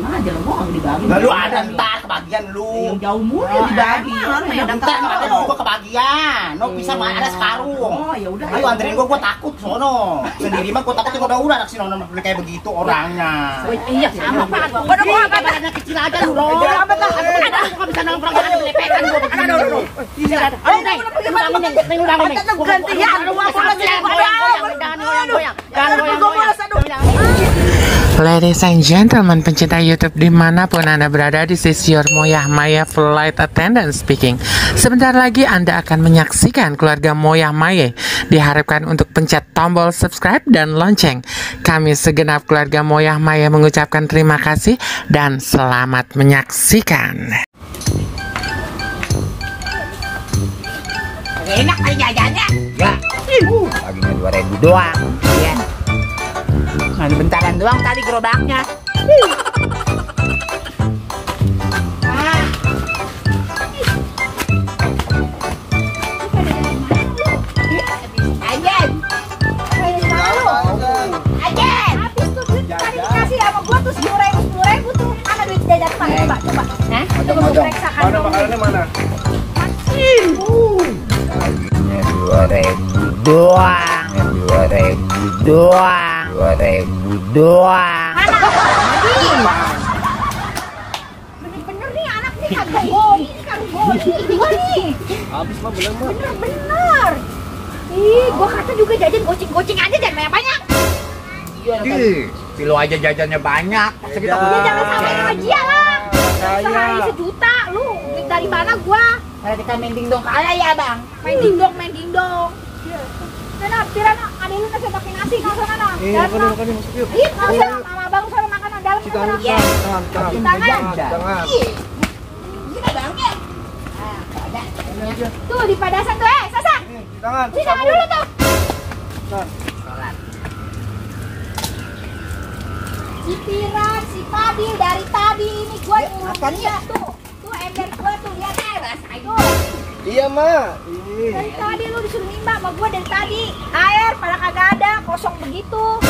Tenang aja lah, gua nggak dibagi. Nah, lu ada ntar kebagian lu. Yang jauh mulu dibagi. Ada ntar ada gua kebagian. No bisa mah ada sekarung. Oh ya udah. Ayo anterin gua takut sono. Sendiri mah gua takut udah anak si Nona beli kayak begitu orangnya. Iya sama Pak. Udah gua badannya kecil aja lu. Ada gua bisa nongkrong jangan belepekan gua. Ada. Iya ada. Ayo deh. Gantian lu apa lagi? Jangan goyang. Ladies and gentlemen, pencinta YouTube dimanapun Anda berada, this is your Moyah Maya Flight Attendant speaking. Sebentar lagi Anda akan menyaksikan keluarga Moyah Maya. Diharapkan untuk pencet tombol subscribe dan lonceng. Kami segenap keluarga Moyah Maya mengucapkan terima kasih dan selamat menyaksikan. Enak kali jajannya. Ya. Baginya 2.000 doang. Iya. Nah, bentaran doang tadi gerobaknya. Ajen. Habis tuh duit tadi dikasih sama gua tuh 10.000 tuh. Mana duit jajan Pak? Coba. Hah? Coba gua periksakan. Mana makanannya mana? Baginya 2.000 doang. 2.000 doang. 2.000 doang. Bener-bener nih anak nih kagak goni gua nih. Habis mah bener mah. Bener. Ih, gua kata juga jajan goceng aja jangan banyak-banyak. Kilo aja jajannya banyak. Masa kita Ya jangan sampai hadiah lah. Sehari 1 juta lu. Duit dari mana gua? Kalau kita main dingdong kaya ya bang. Main dingdong. Sana, Pirana, ada lu kasih pakai nasi kau sana. Makan masuk yuk. Ih, kau sana sama abang sana makan dalam sana. Iya. Tangan. Gini bang ya. Tuh di padasan tuh, Sasa. Tangan. Di tangan dulu tuh. Si Piran, si Fadil dari tadi ini gua makan ya tuh. Tuh ember gua tuh lihat rasain tuh. Iya mah. Dari tadi lu disuruh nimba sama gua dari tadi. Air pada kagak ada, kosong begitu.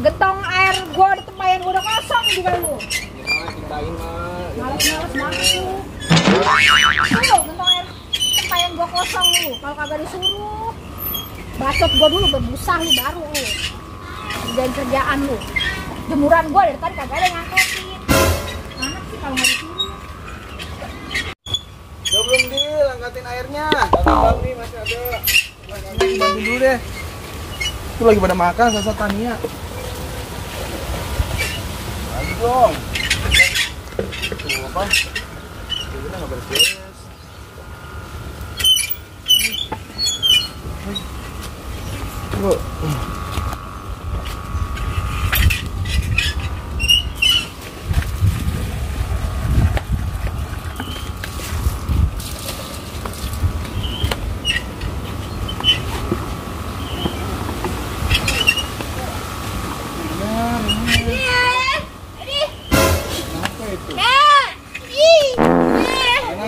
Gentong air gua di tempayan gua udah kosong juga lu. Males-males banget lu. Tuh, gentong air tempayan gua kosong lu. Kalau kagak disuruh bacot gua dulu berbusah lu baru lu. Dan kerjaan lu. Jemuran gua dari tadi kagak ada yang ngangkatin. Anak sih kalau nggak disuruh. Belum angkatin airnya. Bang nih masih ada. Bantu dulu deh. Itu lagi pada makan Sasa Tania. Lagi dong. Tuh apa? Ini nggak beres-beres. Tuh.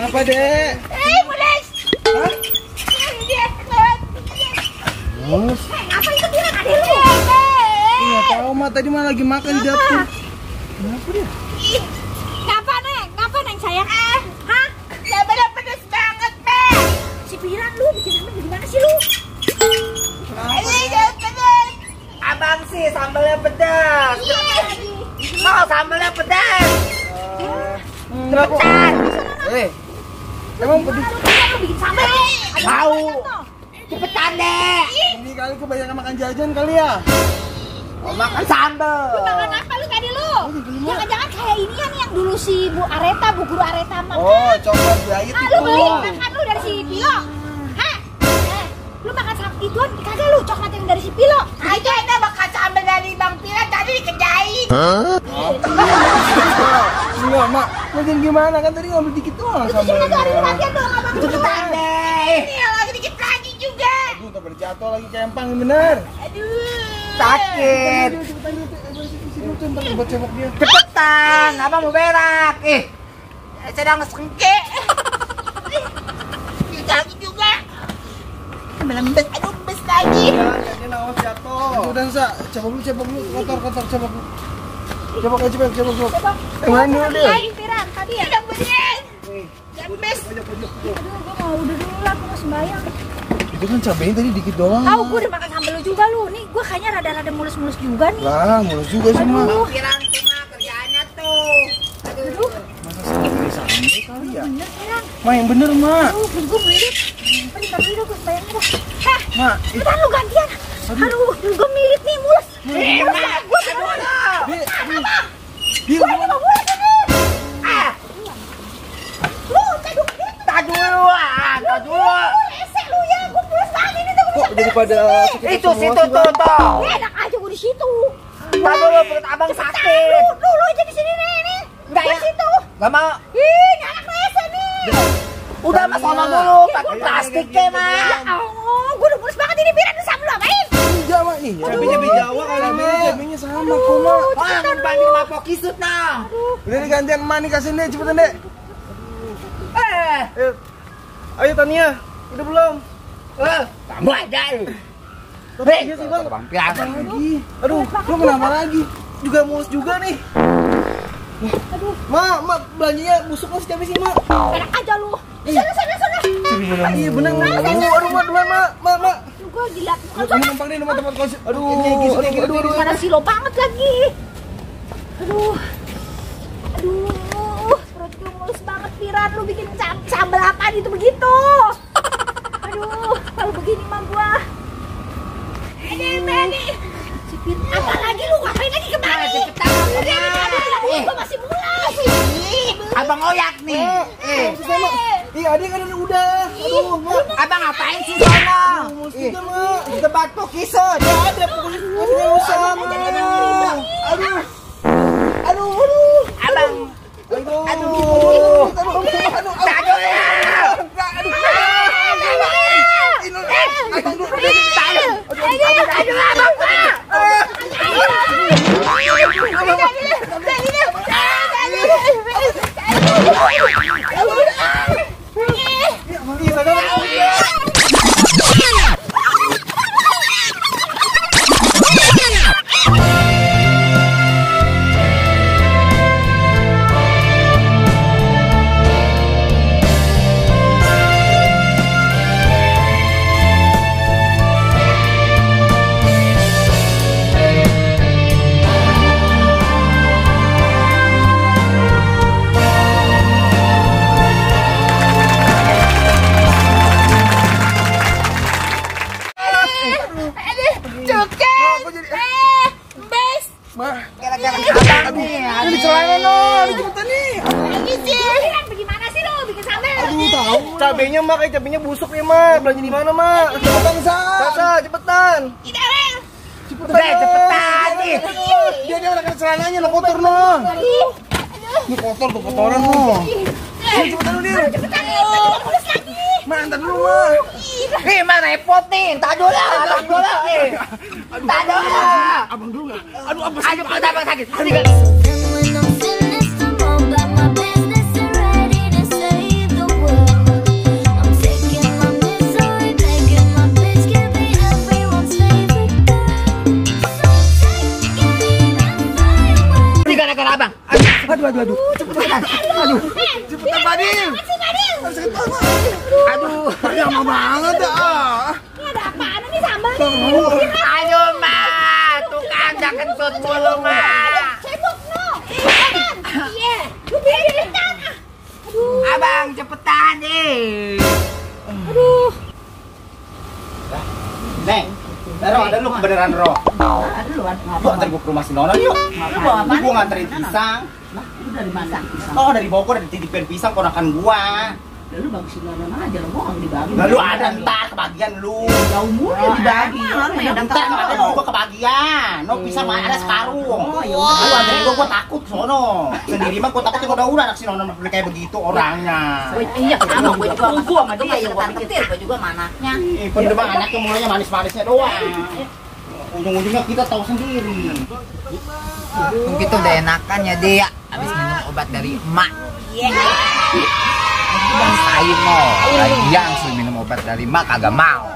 Kenapa, Dek? Mules. Hah? Dia lewat. Mus. Apa itu bilang ada lu? Iya, tahu mah tadi mah lagi makan di dapur. Kenapa dia? Ih, ngapa neng sayang? Hah? Sambalnya pedes banget, Meh. Si Piran lu bikin sambal gimana sih lu? Ini jangan pedes. Abang sih sambalnya pedas. Mau sambalnya pedas. Cepetan. Emang pedih? Lu bikin sambal. Mau. Cepetan deh. Ini kali kebanyakan makan jajan kali ya? Makan sambal. Lu makan apa lu tadi lu? Jangan-jangan kayak ini kan yang dulu si Bu Guru Areta makan. Oh, coba diet Ah, itu. lu beli makan lu dari si Pilo. Hah? Lu makan ituan kagak lu coklat yang dari si Pilo. Aja ada makan sambal dari Bang Pira tadi dikerjain. Enggak, Mak. Ngajarin gimana? Kan tadi ngambil dikit doang Itu sih sambalnya. ada latihan doang abang. Cepetan deh. Ini lagi dikit lagi juga. Aduh, tak berjatuh lagi kempang bener. Aduh. Sakit. Cepetan ntar buat cebok dia. Cepetan, abang mau berak. Sedang sengke. Lagi juga. Melembes, aduh bes lagi. Jangan awas jatuh. Udah, Sa. Cebok lu, kotor, cebok lu. Coba. Main dulu deh. Main Piran tadi ya. Udah bunyiin. Jambes. Aduh, gue mau udah dulu lah, gue mau sembayang. Itu kan cabenya tadi dikit doang. Tahu gue udah makan sambal lu juga lu. Nih gue kayaknya rada-rada mulus-mulus juga nih. Lah, mulus juga sih, Mak. Aduh. Pikiran cuma kerjaannya tuh. Aduh. Masa sampai sampai kali ya? Bener Piran. Mak, yang bener, Mak. Aduh, gue melilit. Bentar dulu gue sembayangin dah. Mak, Bentar lu gantian. Aduh, gue milit nih mulus. Mulus gue bener. Dia Gue ini mau mulus ini. Lu ceduk gitu. Tak dulu. Esek lu ya, gue mulus banget ini tuh. kok daripada sakit Itu semua situ sih, Bang? tuh. Enak aja gue di situ. Tak dulu, perut abang sakit. Lu aja di sini nih. Enggak Di ya. situ. Gak mau. Ih, ini anak esek nih. Udah mas sama dulu, pakai plastik ya Ya mas. Allah, gue udah mulus banget ini Piran tuh sama lu apain? Enggak, Mak, nih. Cabenya Jawa kali, Mak. Cabenya sama kok, Mak. Wah, banding sama pokisut nah. Udah nih gantian Mak nih, kasihin deh, cepetan deh. Eh, Ayo Tania, udah belum? kamu aja. Iya sih, Bang. Bang Pian. Lagi. Aduh, lu kenapa lagi? Juga mulus juga nih. Aduh, Mak, belanjanya busuk mas cabai sih, Mak. enak aja lu. Sana. Iya bener, aduh, Mak. Lu gue gila. Ini numpang deh, nomor tempat kos. Aduh. Mana silo banget lagi. Aduh, perut gue mulus banget Piran. Lu bikin sambal apaan itu begitu? Aduh, kalau begini mah gua. Ini. Apa lagi lu ngapain lagi kemari? Gua masih mulus. Abang oyak nih. Iya, dia kan udah. Aduh, Mak. Abang ngapain sih sono? Mulus juga, Mak. Di tempat pokisut. Ya ada pokoknya nggak usah, Mak. Aduh. Abang. Gara-gara abang nih. Ini celana no, ini cepetan nih. Bagaimana sih lu bikin sambal? Aduh, tahu. Cabenya, Mak, cabenya busuk nih, Mak. Belanja di mana, Mak? Cepetan, Sasa, cepetan. Cepetan nih. Dia udah kena celananya, no kotor no. Ini kotor tuh, kotoran no. Cepetan dulu, Dir. Mak, antar dulu, Mak. Ih, mah repot nih. Tak dulu. Tak dulu. Abang dulu nggak? Aduh, apa Aduh, perut abang sakit. When I'm finished, I'm all about my business and ready to save the world. I'm taking my misery, making my bitch can be everyone's favorite girl. So take it and fly away. Ini gara-gara abang. Aduh. Cepetan, Fadil. Aduh. Lama banget ah. Ini ada apaan nih sambal nih? Aduh, mah. Tukang dah kentut mulu, mah. Cebok no. Iya. Lu biarin cepetan. Aduh. Abang, cepetan nih. Aduh. Neng, Ro, ada lu kebenaran Ro. Duluan, Lu antar gua ke rumah si Nono yuk. Lu bawa apa? Gua nganterin pisang. Lu dari mana? Oh, dari Bogor ada titipin pisang ponakan gua. Lu bagusin nonton aja, lu bohong dibagi. Lalu ada ntar kebagian lu. Jauh mulu dibagi. Ntar ada gua kebagian. No pisang mah ada sekarung. Oh, ya Lu udah. anterin gua takut sono. Sendiri mah gua takut yang udah anak si Nono beli kayak begitu orangnya. Iya, sama gue juga nggak sama dia yang gue pikir, gue juga sama anaknya. Bener bang, anaknya mulanya manis-manisnya doang. Ujung-ujungnya kita tahu sendiri. Begitu udah enakannya dia. Habis minum obat dari emak. Bang saya mau. Lagian suruh minum obat dari emak kagak mau.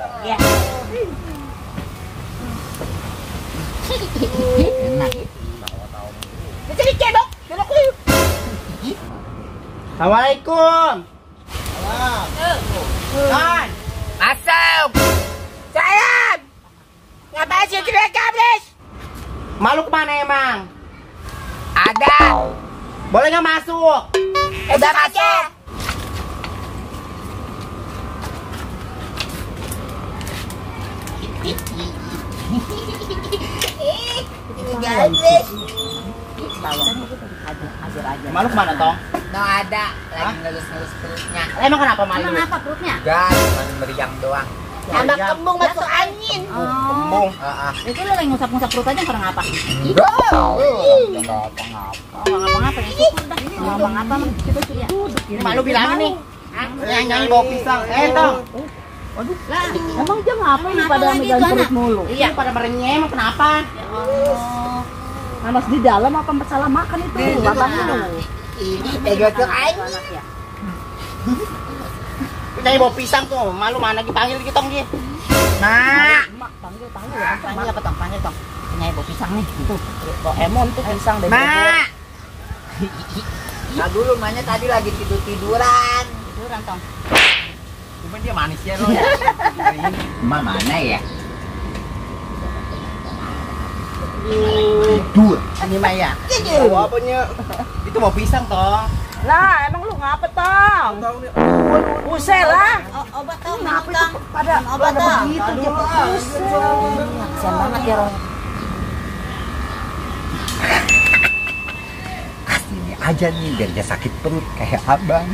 Enak. Jadi cebok. Belok lu. Assalamualaikum. Kan. Masuk. Sayang. Ngapain sih cuek kablis? Malu kemana emang? Ada. Boleh nggak masuk? Udah masuk. Malu kemana Tong? No ada. Lagi ngelus-ngelus perutnya. Emang kenapa malu? Emang apa perutnya? Gak, cuma meriang doang. Tambah kembung masuk angin. Kembung. Itu lo lagi ngusap-ngusap perut aja karena apa? Enggak. Enggak apa-apa. Oh, nggak ngapa-ngapa ya. Syukur dah. Nggak ngapa-ngapa mah. Kita sudah duduk. Malu bilang nih. Yang nyanyi bawa pisang. Tong. Waduh, lah. Emang dia ngapain pada megang perut mulu? Iya, pada merenyeh emang kenapa? Ya Allah. Panas di dalam apa salah makan itu? Makan dulu. Ini tegok aja. Nyanyi bawa pisang tuh. Malu mana lagi panggil gitu Tong dia. Mak. Panggil ya. Panggil apa Tong? Panggil Tong. Nyai bawa pisang nih. Itu. Bawa emon tuh pisang dari Mak. Nah dulu maknya tadi lagi tiduran. tiduran Tong. Cuman dia manis ya lo ya. Emak mana ya? Tidur. Ini mah ya. Bawa apanya? Itu mau pisang Tong. Lah, emang lu ngapa, Tong? Usai lah. Obat Tong. Ngapa itu pada obat Tong. begitu dia usai. Kasian banget ya Ron. Kasih ini aja nih biar dia sakit perut kayak abang.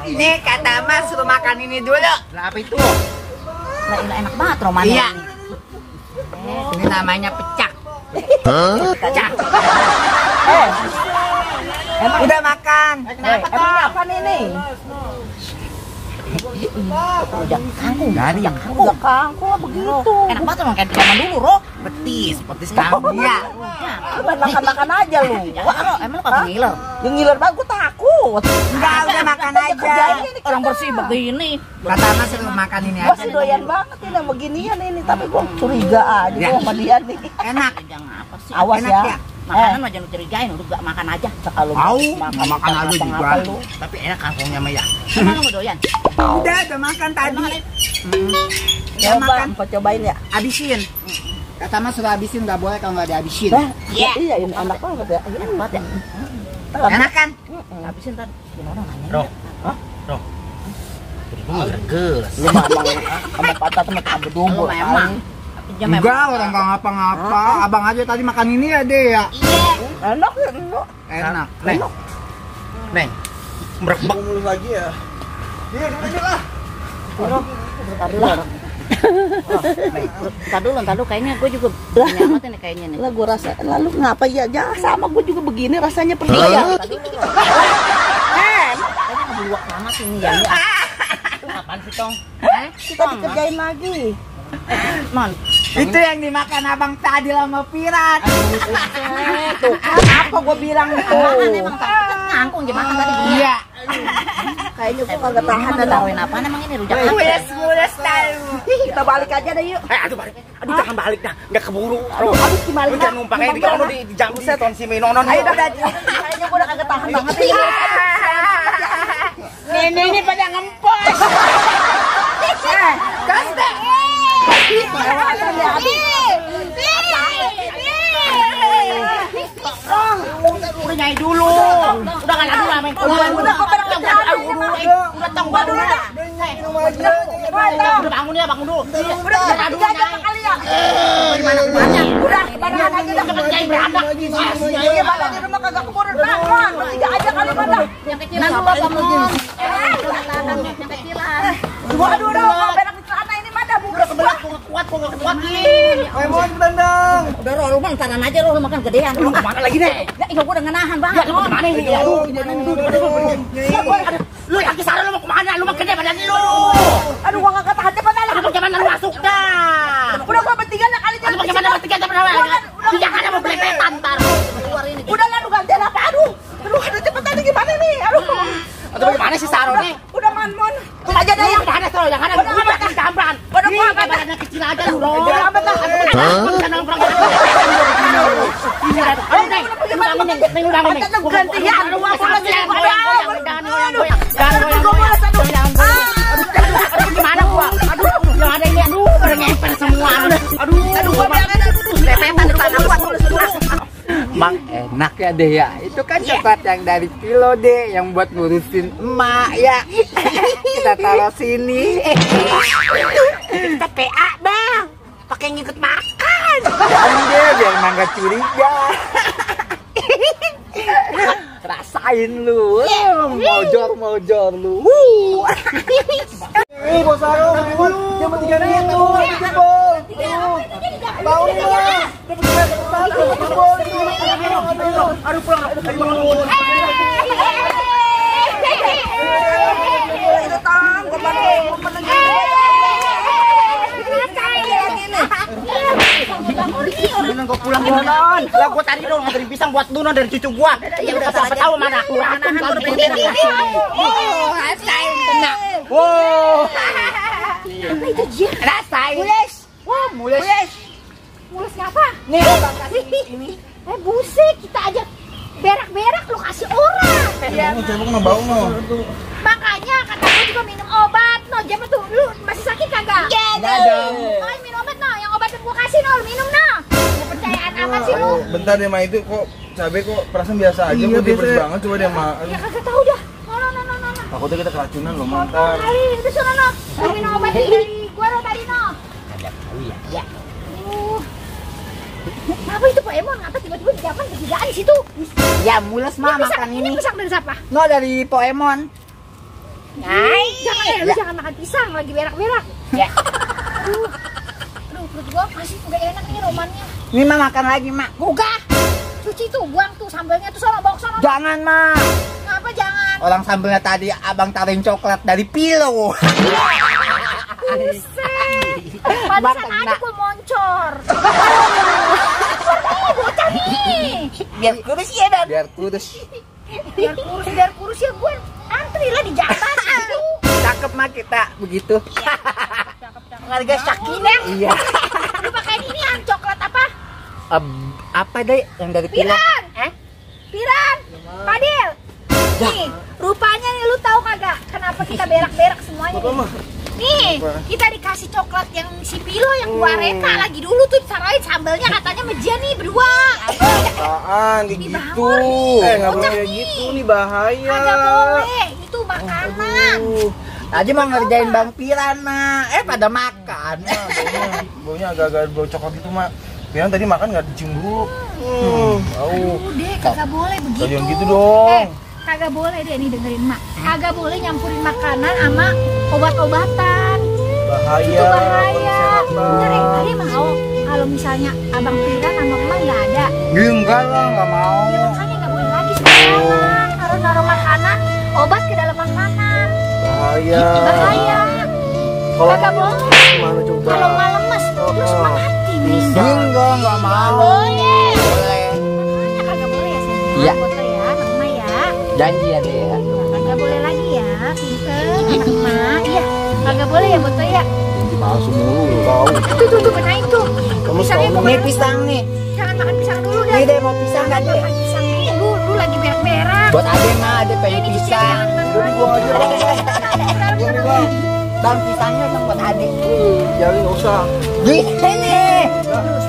Ini kata Mas suruh makan ini dulu. Lah apa itu? Lah enak banget romannya Iya. ini. Ini namanya pecak. Pecak. Emang Udah makan. Kenapa emang apa ini? Rujak kangkung. Dari Udah kangkung begitu. Enak banget Ron, kayak di zaman dulu, Ro. petis kambing. Iya. Lu makan-makan aja lu. Wah, Ro, emang lu kagak ngiler? Yang ngiler banget gue takut. Enggak, udah makan aja. Kerjain ini Orang bersih begini. Kata Mas suruh makan ini Gue aja. sih doyan banget ini sama beginian ini, tapi gue curiga aja Ya. gua sama dia nih. Enak. Jangan apa sih? Awas Enak ya. ya? Makanan mah jangan curigain, udah gak makan aja. Kalau Mau makan makan aja juga. apa lu? Tapi enak kangkungnya mah ya. Emang lu doyan? Udah makan tadi. Udah Coba, makan. kau cobain ya. Habisin. Kata Mas suruh habisin, nggak boleh kalau nggak dihabisin. Nah, Iya. iya ini enak banget ya. Enak banget ya. Enak kan? Habisin ntar. Gimana nanya? Roh. Roh. Jadi gue ngereges. Lu mamang sama patah sama kamu Lu dulu. memang. Tapi dia memang. Enggak, orang nggak ngapa-ngapa. Abang aja tadi makan ini ya deh ya. Enak ya, enak. Enak. Neng. Neng. Merebak. Mulus lagi ya. Dia dulu lah. Ntar dulu, kayaknya gue juga nyamat nih kayaknya nih. Lah gue rasa lalu ngapa ya? Ya sama gue juga begini rasanya pergi ya. Ntar dulu, Ro. Kayaknya ngebuak banget ini ya. Apaan sih Tong? Kita dikerjain lagi. Non, Itu yang dimakan abang tadi sama Pirat. Tuh kan apa gue bilang itu? makan emang kangkung aja makan tadi. Iya. Kayaknya gue kagak tahan Ada dah. tahuin apaan emang ini rujak kangkung. Mules tahu. Kita balik aja deh yuk. Aduh balik. Aduh jangan balik dah. Enggak keburu. Roh. Habis gimana? Lu jangan numpangnya di kono di jam di ton si Minonon. Ayo dah. Kayaknya gue udah kagak tahan banget ini. Ini pada ngempos. Kas deh. Udah nyai dulu. Udah kan aduh lah men. Udah kok pada kerjaan. Udah Tong gua dulu dah. Udah bangun ya, bangun dulu. Udah Aduh tiga aja nyai. kali ya. Gimana kemana? Udah barengan aja dah. Cepet nyai berada. Gimana di rumah kagak keburu bangun. Bertiga aja kali mana. Yang kecilan dulu apa Mon? Yang kecilan. Waduh udah berak di celana ini mana buka Kebelat gua kuat nih. Ayo mau tendang. Udah Ro, lu mah ntaran aja Ro, lu makan gedean. Lu kemana lagi deh? Ya, iya gua udah ngenahan banget. Lu kemana ini? Aduh, Lu yang kisah lu mau kemana? Lu mau gede badan lu. Aduh gua kagak tahan cepat dah. Lu bagaimana lu masuk dah? Udah gua bertiga lah kali Lu jangan. bagaimana bertiga sama lawan? Jangan ada mau belepetan ntar. Keluar ini. Udah lah lu gantian apa? Aduh cepetan nih gimana nih? Aduh. Atau bagaimana sih Saro nih? Udah man. Aja dah ya. Yang ada Saro, yang ada. Udah makan gambaran. Udah gua kecil aja lu, Ron. Apa tak? Bukan nongkrong. Ini dah. Ayo, Neng. Neng udah ngomong. Gantian, lu mau lagi. Jangan goyang. Gimana gua? Aduh, yang ada ini aduh, udah ngepel semua. Aduh, gua lepetan depan gua. Mang enak ya deh ya. Itu kan coklat yang dari Pilo deh, yang buat ngurusin emak ya. Kita taruh sini. Kita PA, Bang. Pakai ngikut makan. Deh, biar emang gak curiga. Rasain lu. Mojor lu. Bos Aro, jam 3 nih tuh. Tahu nih lah. Aduh, pulang. Gua pulang non. Lah gua tadi dong nganterin pisang buat Nunon dari cucu gua. Ya udah siapa tahu mana kurang. Oh, rasain kena. Wow. Apa itu Jir? Rasain. Mules. Wah, mules. Mules ngapa? Nih, Bang kasih ini. Buset, kita aja berak-berak lu kasih orang. Kamu coba kena bau no. Makanya kata gue juga minum obat. No, jam tuh lu masih sakit kagak? Enggak dong. Oh, minum obat no, yang obat yang gua kasih no, minum no. Kepercayaan amat sih lu. Bentar deh, Ma, itu kok cabai kok perasaan biasa aja, kok dia pedes banget, coba deh, Ma. Ya kagak tahu dah. No. Takutnya kita keracunan loh, Motor mantar. kali, udah sana no. Lu minum obat dari gua no tadi no. Ya. Apa itu Pak Emon? Apa tiba-tiba di depan ketigaan di situ? Ya, mules mah makan Ini ini. pisang dari siapa? No, dari Poemon. Lu jangan makan pisang, lagi berak-berak. Ya. Aduh, perut gua masih udah enak nih romannya. Ini mah makan lagi, Mak. Gugah. Cuci tuh, buang tuh sambalnya tuh sono, bawa ke sono. Jangan, Mak. Kenapa jangan? Orang sambelnya tadi abang taruhin coklat dari Pilo. Buset. Pantesan aja gua moncor. Nih, bocah nih. Biar kurus ya, Dan. Biar kurus. Biar kurus ya gua antri lah di jalan situ. Cakep mah kita begitu. Harga Sakinah. Iya. Lu pakai ini yang coklat apa? Apa deh yang dari Pilo? Piran. Piran. Padil. Nih, rupanya nih lu tahu kagak kenapa kita berak-berak semuanya nih? Nih, kita dikasih coklat yang si Pilo yang gua reka lagi dulu tuh disarain sambalnya katanya meja nih berdua. Apaan, Ini gitu. bangun nih. Nggak boleh Bocah kayak nih. gitu, nih bahaya. Kagak boleh, itu makanan. Tadi mau ngerjain Bang Piran, Mak. Pada makan. Baunya agak-agak bau coklat gitu, Mak. Piran tadi makan nggak dicium dulu. Bau. Udah, kagak boleh begitu. Jangan gitu dong. Kagak boleh deh nih dengerin Mak. Kagak boleh nyampurin makanan sama obat-obatan. Bahaya. Itu bahaya. Kesehatan. Bener ya, Ade mau kalau misalnya Abang Piran sama Emak nggak ada. Enggak lah, nggak mau. Ya makanya nggak boleh lagi sembarangan. Harus naruh makanan, obat ke dalam makanan. Bahaya. Bahaya. Kalau Kagak boleh. gimana coba? Kalau malam mas, lu semangati bisa. Nggak mau. Boleh. Boleh. Makanya kagak boleh ya sayang. Iya. Foto ya, anak Emak ya. Janji ya deh ya. Kagak boleh lagi ya, pinter anak Emak. Iya, kagak boleh ya foto ya. Palsu mulu. Tahu. Tuh, benain tuh. Pisangnya gua Nih makan. pisang nih. Jangan makan pisang dulu dah. Nih deh mau pisang Jangan kan deh. makan pisang dulu. Lu lagi berak-berak. Buat Ade mah Ade pengen Ini pisang. Jadi gua aja bang. Ini bang. Bang pisangnya dong buat Ade. Jadi nggak usah. Gini. Terus.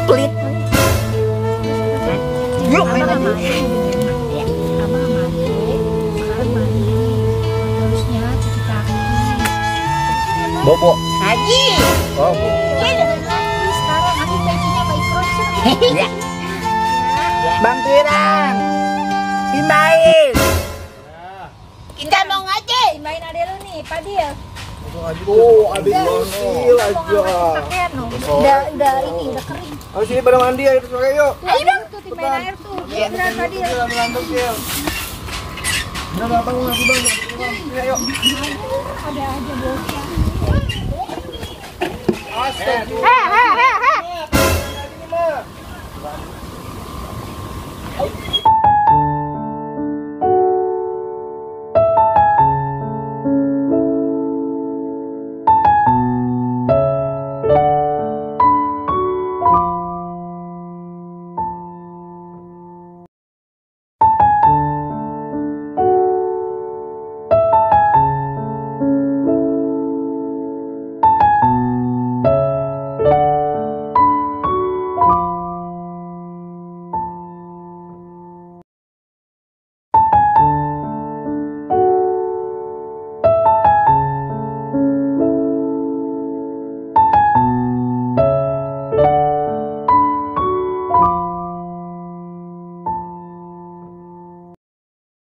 Pelit. Yuk main Abang lagi. mandi. Abang mandi. Sekarang mandi. Terusnya cuci kaki. Bobo. Haji. Oh, Bobo. Lagi sekarang aku pensinya sama Ikron sih. Ya. Bang Piran. Timbain. Kita mau ngaji. Main ade lu nih, Padil. Tuh, adik kecil aja. Pakaian no. Udah ini udah kering. Ayo sini pada mandi ayo sore yuk. Ayo dong tuh timbain air tuh. Beneran Padil. Ambil Cil. Udah gampang lagi bang. Ayo. Ada aja bocah.